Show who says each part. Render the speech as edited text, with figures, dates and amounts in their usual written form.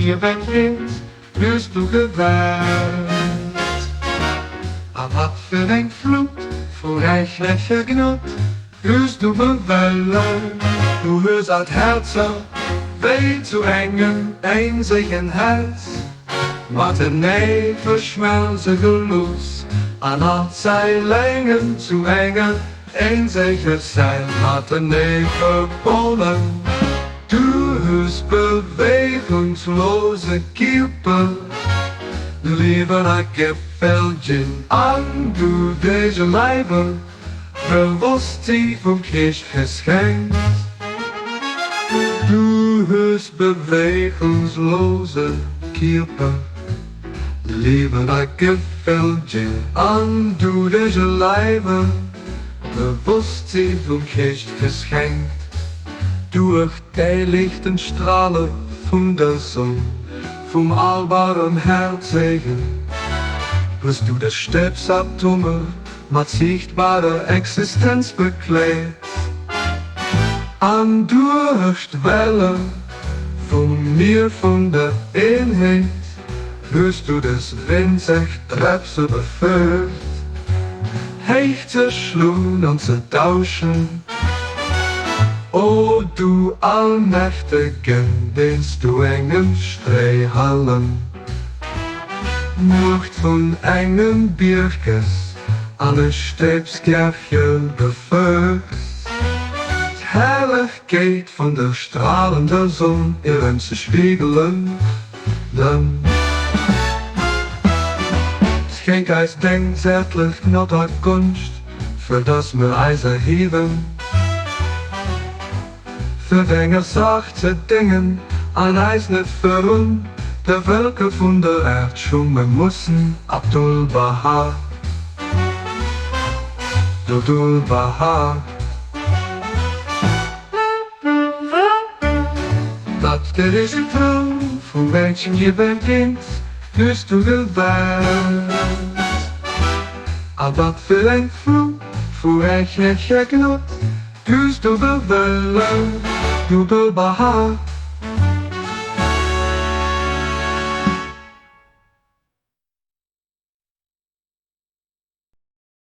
Speaker 1: Gib ein Kind, hues du gewellt. A wat fir eng Flut vu räichlecher Gnod hues du bewellert. Du hues all d'Häerzer wéi zu engem eenzegen Häerz matenee verschmelze gelooss an all d'Säilengen zu enger eenzeger Säil matenee verbonnen. Du hues beweegungslose Kierper Liewen a Gefäll ginn an du dege Leiwer Bewosstsi vum Krich geschenkt. Du hues beweegungslose Kierper Liewen a Gefäll ginn an du dege Leiwer Bewosstsi vum Krich geschenkt. Duerch däi liichten Strale vun der Sonn, vum Allbarmhäerzegen, hues du des Stäbsatome mat siichtbarer Existenz bekleet. An duerch d'Welle vum Mier vun der Eenheet hues du des winzeg Drepse befëllt, héich ze schloen an ze dauschen. O du Allmächtegen, deens du engem Stréihallem d'Muecht vun engem Biergges an e Stäbsgärche befëlls, d'Herrlechkeet vun der stralender Sonn erëmzespigelen. Schenk eis deng zärtlech Gnod a Gonscht, fir dass mer eis erhiewen, fir denger Saach ze déngen an eis net virun de Vëlker vun der Äerd schumme mussen. Abdu'l-Bahá. Abdu'l-Bahá. Dat de Troun vum Mädchen hir Kind hues du gewellt. A wat fir eng Flut vu räichlecher Gnod hues du bewëllegt, Abdu'l-Bahá.